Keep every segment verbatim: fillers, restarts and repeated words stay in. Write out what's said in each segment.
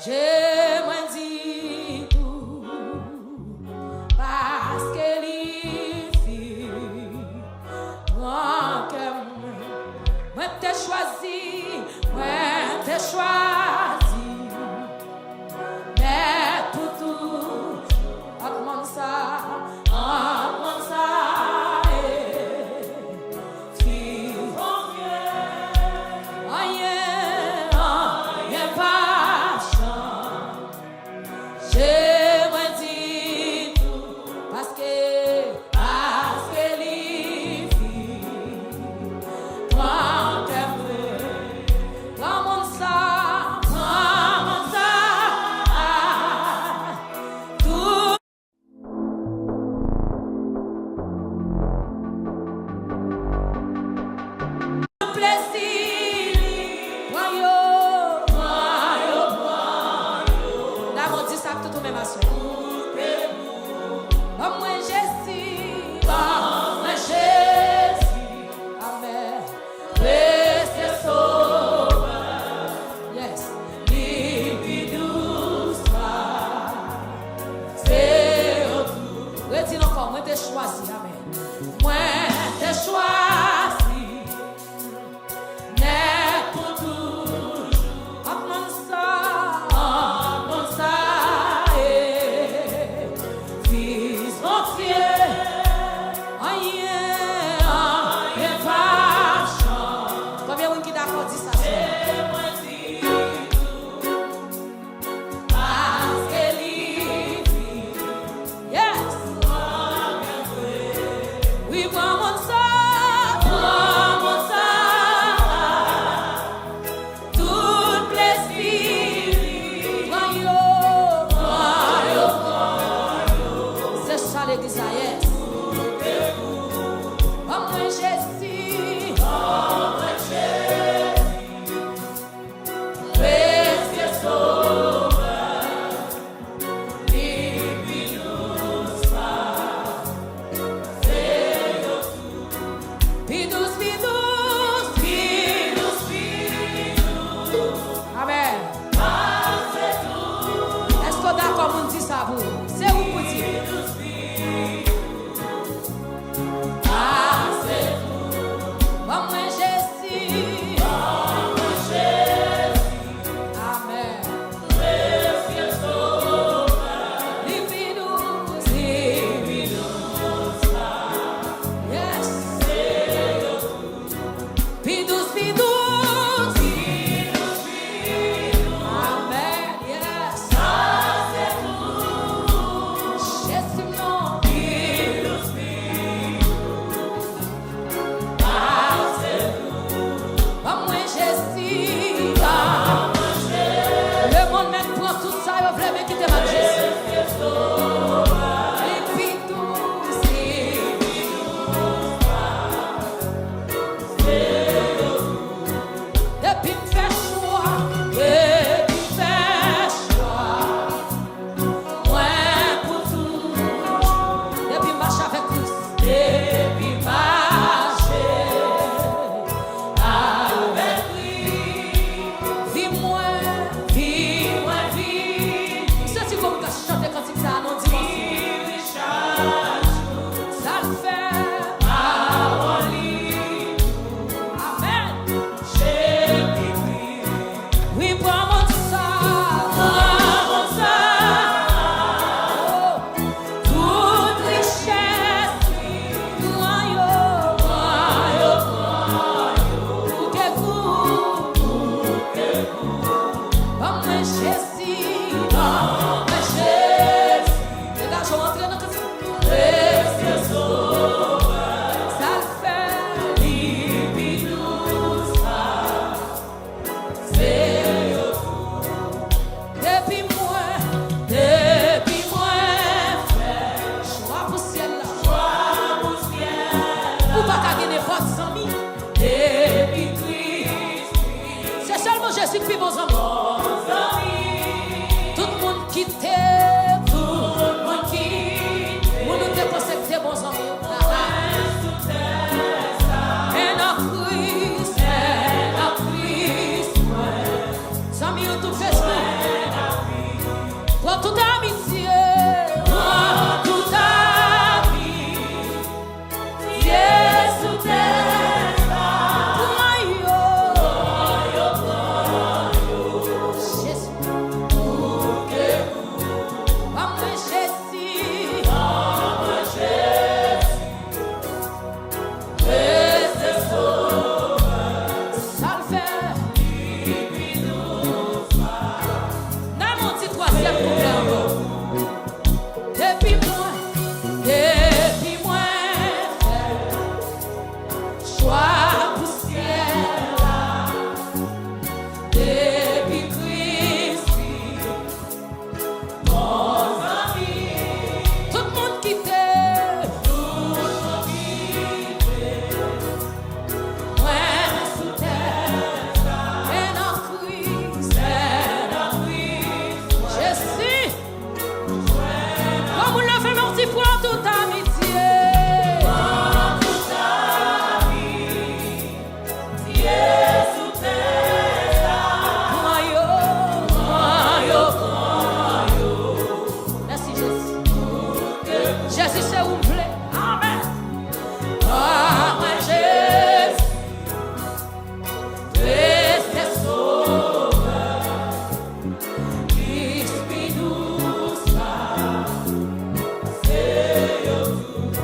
Je mwen di tou, paske li fin pran kè mwen. Mwen te chwazi, mwen te chwazi. Mèt pou toujou, ak mòn sa, ak mòn sa, e. Fi Bondye, anyen, anyen pa chanje. Mwen di tou, paske, paske li fin pran kè mwen. Pran mond sa, pran mond sa. Tout plezi li, pran yo, pran yo, pran yo. Damou, di sa ak tout ou menm aswè. Ban mwen Jezi, ban mwen Jezi. Amèn. Presye Sovè. Yes. Li pi dous pase yo tout. Redi l ankò, mwen te chwazi, amèn. Mwen te chwazi nèt pou toujou. Ak mòn sa, ak mòn sa, e. Fis Bondye, anyen, anyen pa chanje. Konbyen moun ki dakò di sa? Paske li di, yes. Wi, pran mond sa, pran mond sa. Tout plezi li, pran yo, pran yo, pran yo. Se sa legliz la ye. Ban mwen Jezi, ban mwen Jezi. Presye Sovè. Li pi dous pase yo tout. Pi dous, pi dous, pi dous, pi dous. Amèn. Pase tout. Èske w dakò moun di sa pou ou? Se ou pou di. Pase tout. Ban mwen Jezi. Ban mwen Jezi. Amèn. Presye Sovè. Li pi dous, li pi dous. Yes. Pi dous, pi dous. Amèn. Yes. Jezi non. Ban mwen Jezi. Lemonn mèt pran tout sa yo vle, men kite m ak Jezi. Li pi dous, li pi dous. Depi m fè chwa, depi m fè chwa. Mwen pou toujou. Depi m mache avèk Kris. Depi m mache avèk Kris. Vi mwen, vi mwen, vi. Santi kòm w ka chante kantik sa a nan dimanch. Sa l fè pawòl li. Amèn. Wi, pran mond sa, pran mond sa. Oh, tout richès, pran yo, pran yo, pran yo. Koute kou, koute kou. Ban mwen Jezi, ban mwen Jezi. Degaje w, antre nan kantik. Presye Sovè. Sa l fè. Li pi dous pase yo tout. Depi mwen, depi mwen fè chwa pou syèl la. Chwa pou syèl la. Ou pa ka gen nenpòt zanmi. Depi Kris. Se sèlman Jezi ki pi bon zanmi. Tout moun kite, tout moun kite. Moun ou te panse ki te bon zanmi w. Men nan Kris, men nan Kris, mwen. Zanmi yo tout Facebook. Tout amitye, tout amitye sou tè sa. Pran yo, pran yo, pran yo. Jezi. Ban mwen Jezi. Ban mwen Jezi. Rete sovè. Sa l fè. N al yon ti twazyèm kouplè ankò. Depi mwen, depi mwen fè chwa pou syèl la, depi Kris vin, mon zanmi, tout moun kite, tout moun kite. Mwen sou tè sa, men nan Kris, men nan Kris, mwen. Jezi. Granmoun, leve men w ti fwa, tout amitye. Tout amitye sou tè sa. Pran yo, pran yo, pran yo. Mèsi, Jezi. Jezi, se ou m vle. Amèn. Pran mwen, Jezi. Rete sovè. Kris pi dous pase yo tout.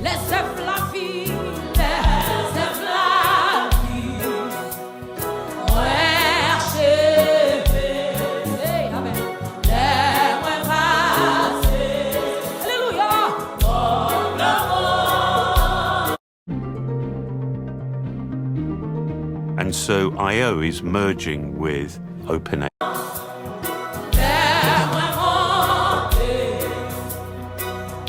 Lèzèv lavi, lèzèv lavi. Mwen acheve. Hey, amèn. Lè mwen pase. Alelouya. Bò lanmò. And so I O is merging with OpenAI. Lè mwen monte,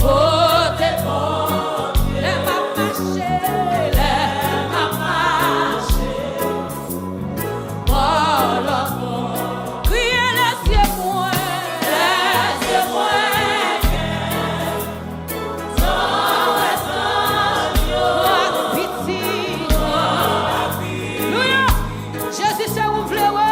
kote Bondye, lè m ap mache, lè m ap mache, bò lanmò, kriye lèzye mwen, lèzye mwen, Alelouya! Jezi, se ou m vle wè.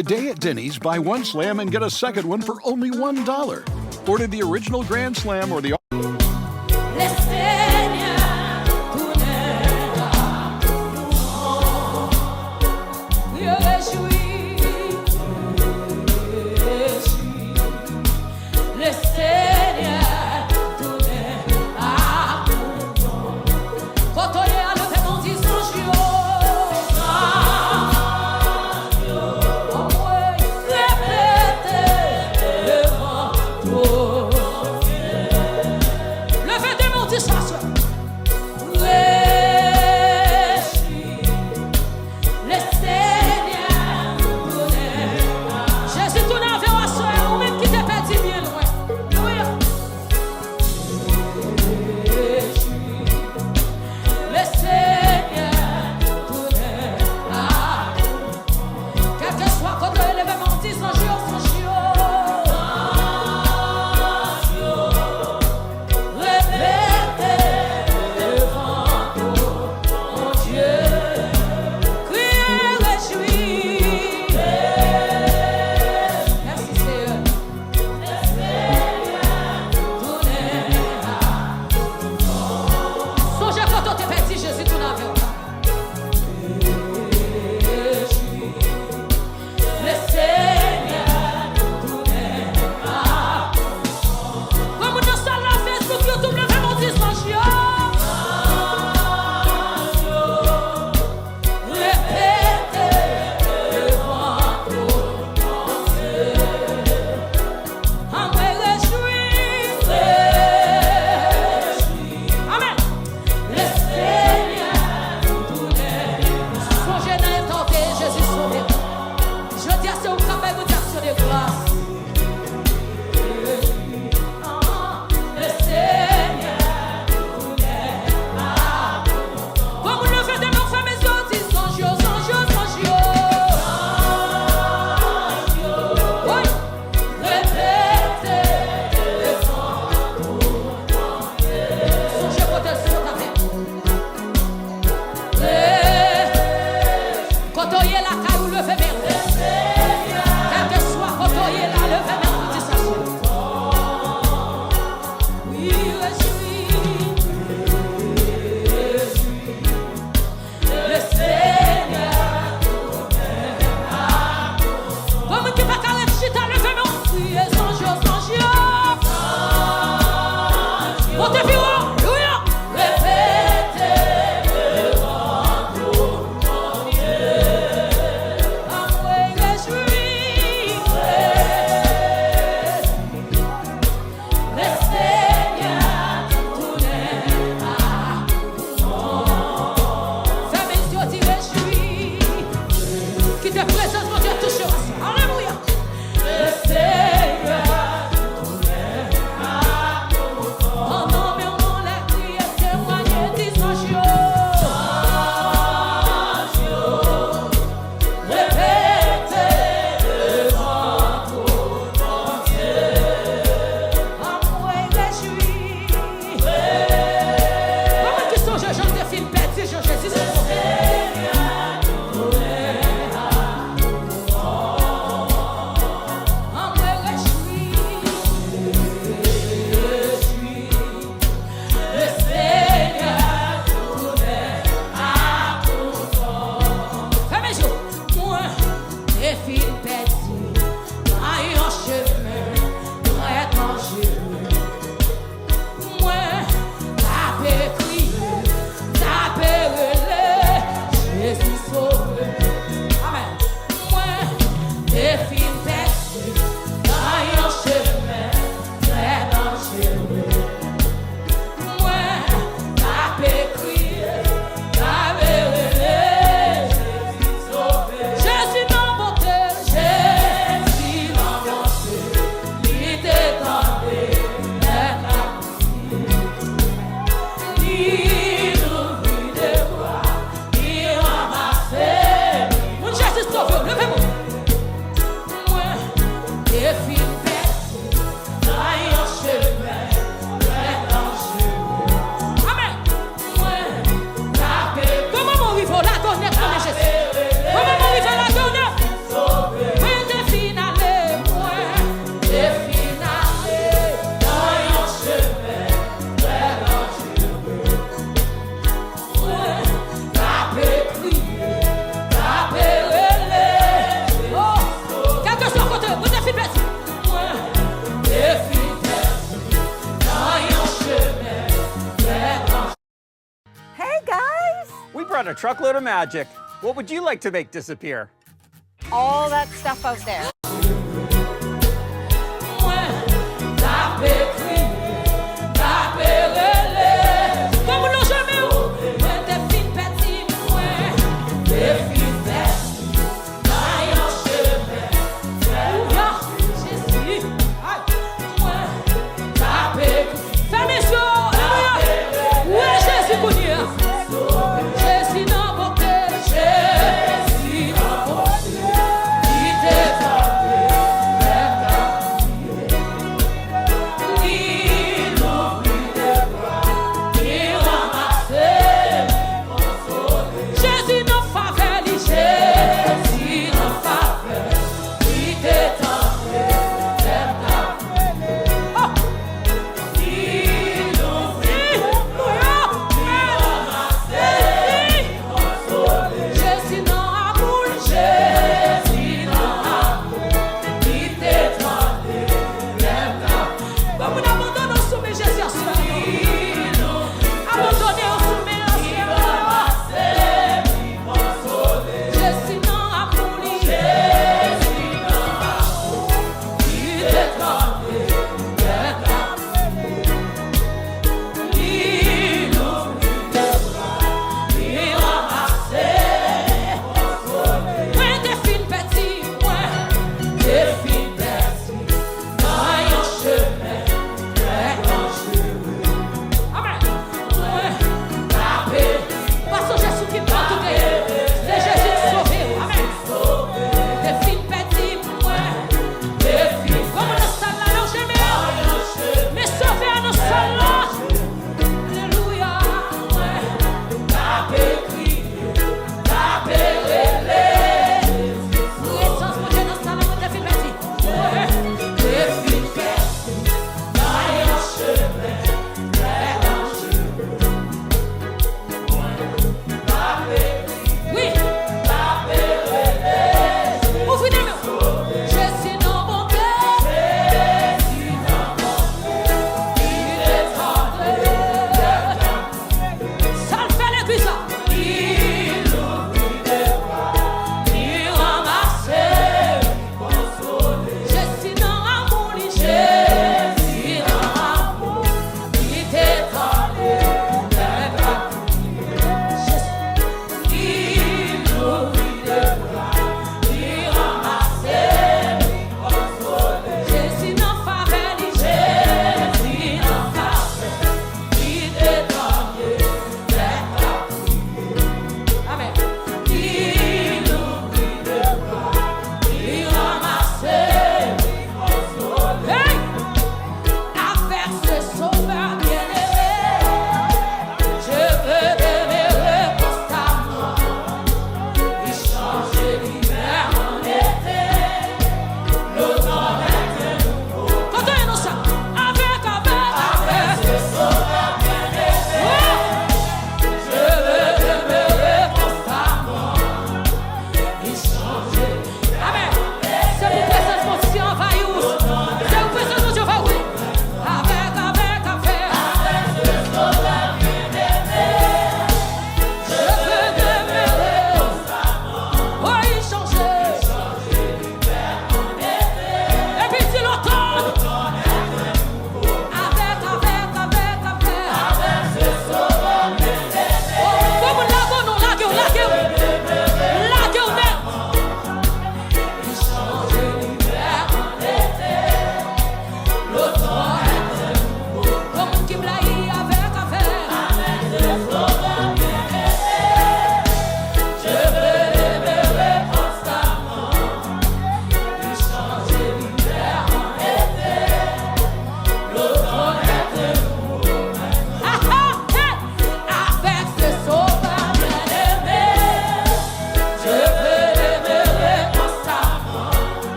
Today at Denny's, buy one slam and get a second one for only one dollar. Order the original Grand Slam or the Kote w ye a, leve men w, di zanj yo. Zanj yo. Repete devan twòn Bondye. Leve de men w, di sa, sè. Rejwi. Lesenyè tounen. Jezi tounen avè w aswè, ou menm ki te pèdi byen lwen. Alelouya. Lesenyè tounen. Kèlkeswa kote w ye, leve men w, di zanj yo, zanj yo. Repete devan Bondye. Kriye, rejwi. Mèsi, Seyè. Sonje kote w te pèdi, Jezi tounen avè w. Lesenyè tounen. Granmoun nan sal la, Facebook, YouTube, leve men w, di zanj yo. Repete devan twòn Bondye. Anmwe rejwi, rejwi. Amèn. Lesenyè tounen. Sonje nan eta w te ye, Jezi sove w. Jodi a, se ou k ap bay Bondye aksyon de gras. Lesenyè tounen. Granmoun leve de men w, fèmen zye w, di zanj yo, zanj yo, zanj yo. Zanj yo. Woy. Repete devan twòn Bondye. Sonje kote l sot avè w. Kote w ye lakay ou, leve men w. Kèlkeswa kote w ye la, leve men w, di sa, Jezi. Wi, rejwi. Lesenyè tounen. Granmoun ki pa ka ret chita, leve men w, kriye zanj yo, zanj yo. Monte pi wo, alelouya. Repete devan twòn Bondye. Anmwe rejwi. Lesenyè tounen. Fèmen zye w, di rejwi. Kite prezans Bondye touche w aswè. Alelouya. Lesenyè tounen. Pandan men w anlè, kriye, temwaye, di zanj yo. Repete devan twòn Bondye. Anmwe rejwi. Kòman ki sonje jan w te fin pèdi, jan Jezi sove w? Anmwe rejwi. Lesenyè tounen ak ou. Fèmen je w. Mwen te fin pèdi nan yon chemen trè danjere. Mwen t ape kriye, t ape rele, Jezi sove. Amèn. Mwen te fin pèdi nan yon chemen trè danjere. Mwen t ape kriye, t ape rele, Jezi sove. Jezi nan bonte, Jezi nan bonte, li te tande lè n ap Li louvri de bra, li ranmase. Moun Jezi sove w, leve men w. Mwen te fin pèdi nan yon chemen trè danjere. Amèn. Mwen t ape. Kòman mwen rive w la, donè, nan non Jezi? Kòman mwen rive w la, donè? Sove. Mwen We brought a truckload of magic. What would you like to make disappear? All that stuff out there. Mwen t ap ekri, t ap rele. Fò moun nan chemen w. Mwen te fin pèdi mwen, te fin pèdi nan yon chemen. Ouya, Jezi. Mwen t ap ekri. Fèmen zye w, alelouya. Wè Jezi kounye a. Jezi nan bonte, Jezi nan bonte. Li te fè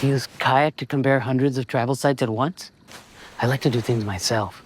Use Kayak to compare hundreds of travel sites at once? I like to do things myself.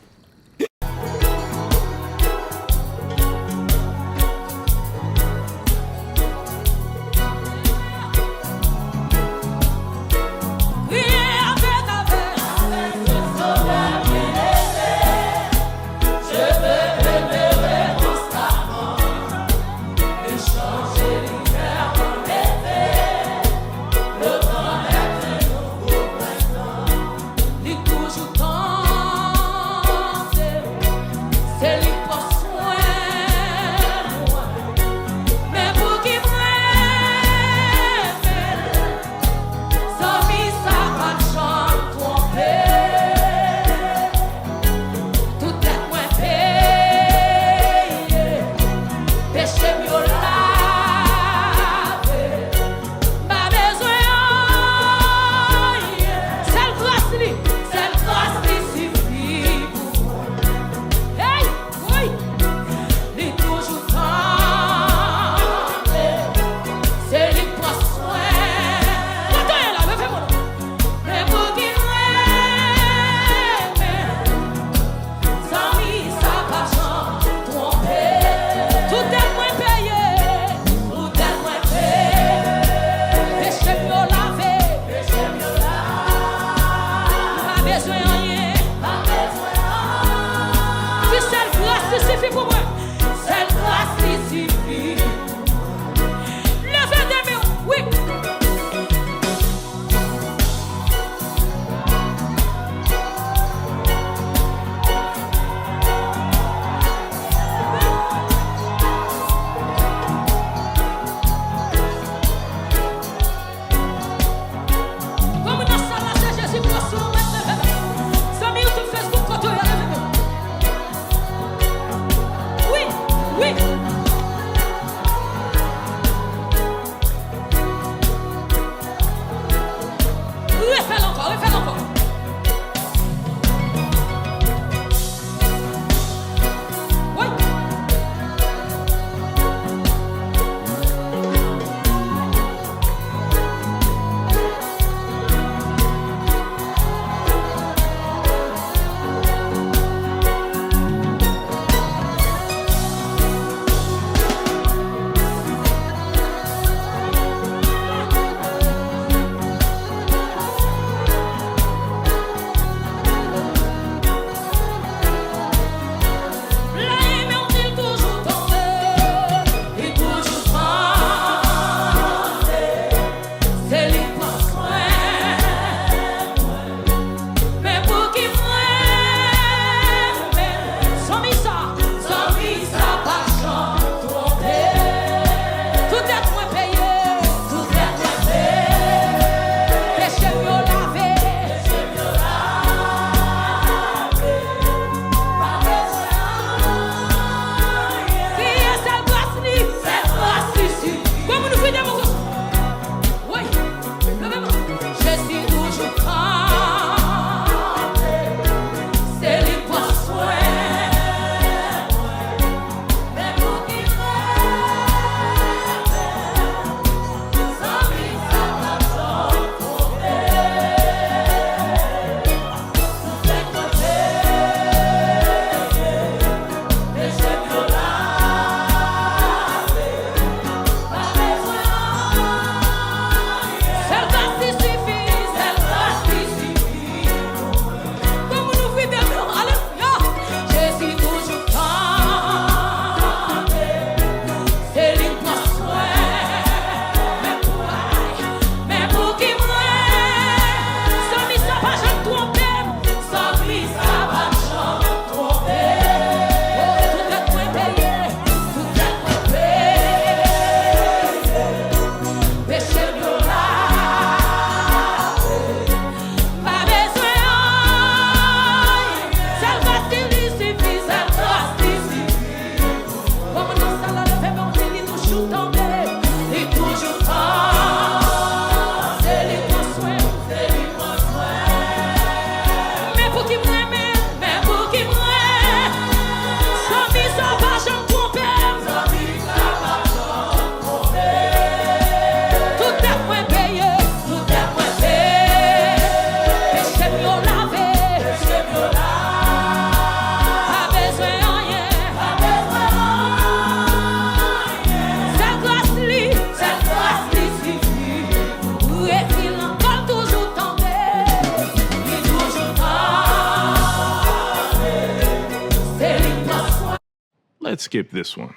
Let's skip this one.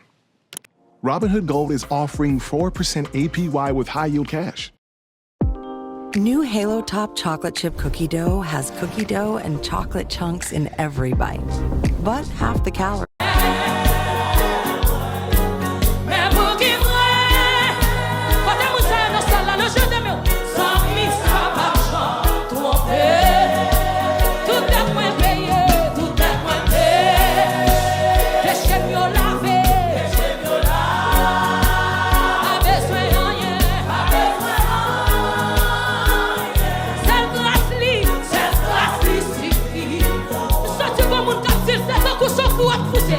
Robinhood Gold is offering four percent A P Y with high yield cash. New Halo Top Chocolate Chip Cookie Dough has cookie dough and chocolate chunks in every bite, but half the calories. Men pou ki mwen, kote moun sa yo nan sal la, leve men w. Zanmi sa p ap janm twonpe. Tout dèt mwen peye, tout dèt mwen peye. Peche m yo lave. Pa bezwen anyen. Sèl gras li. Sèl gras li sifi. M santi gon moun k ap di l se tankou se yon kou w ap fout.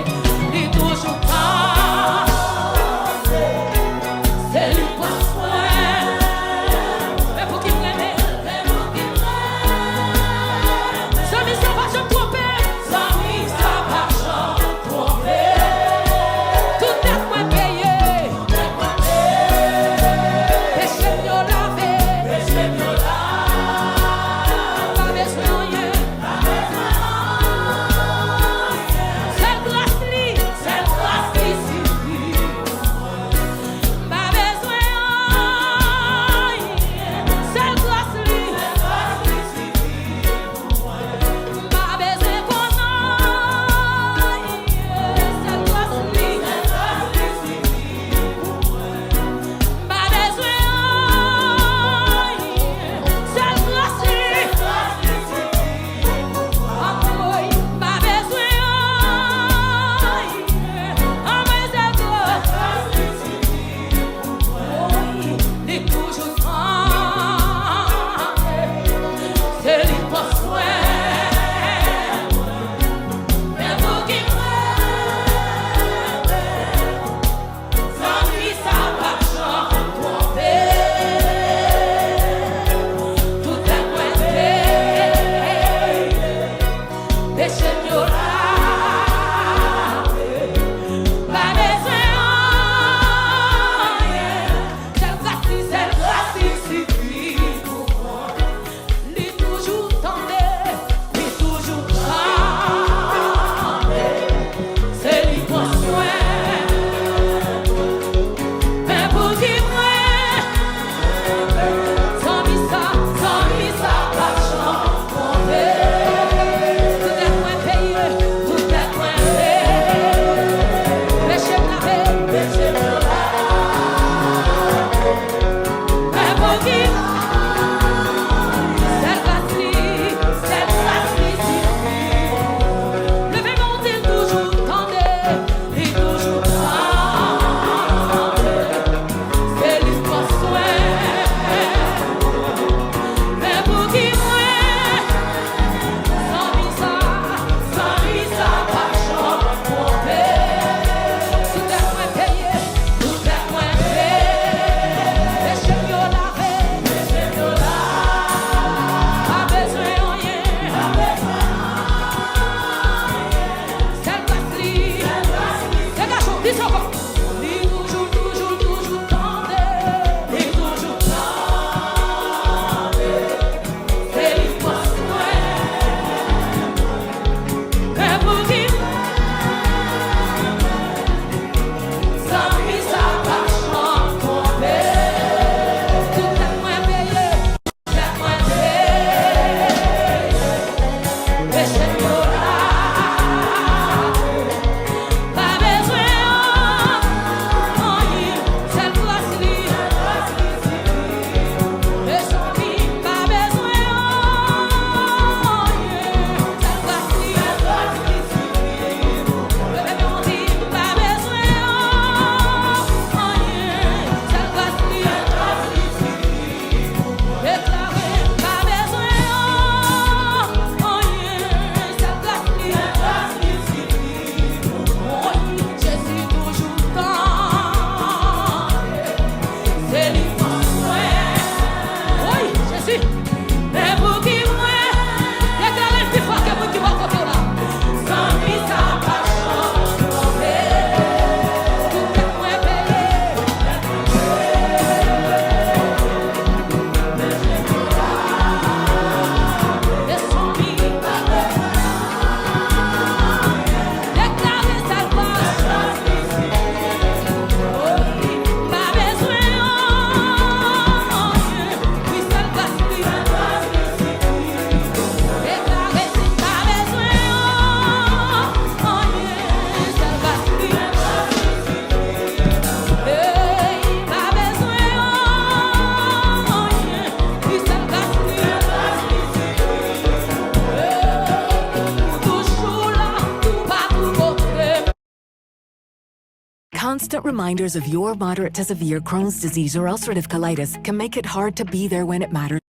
Constant reminders of your moderate to severe Crohn's disease or ulcerative colitis can make it hard to be there when it matters.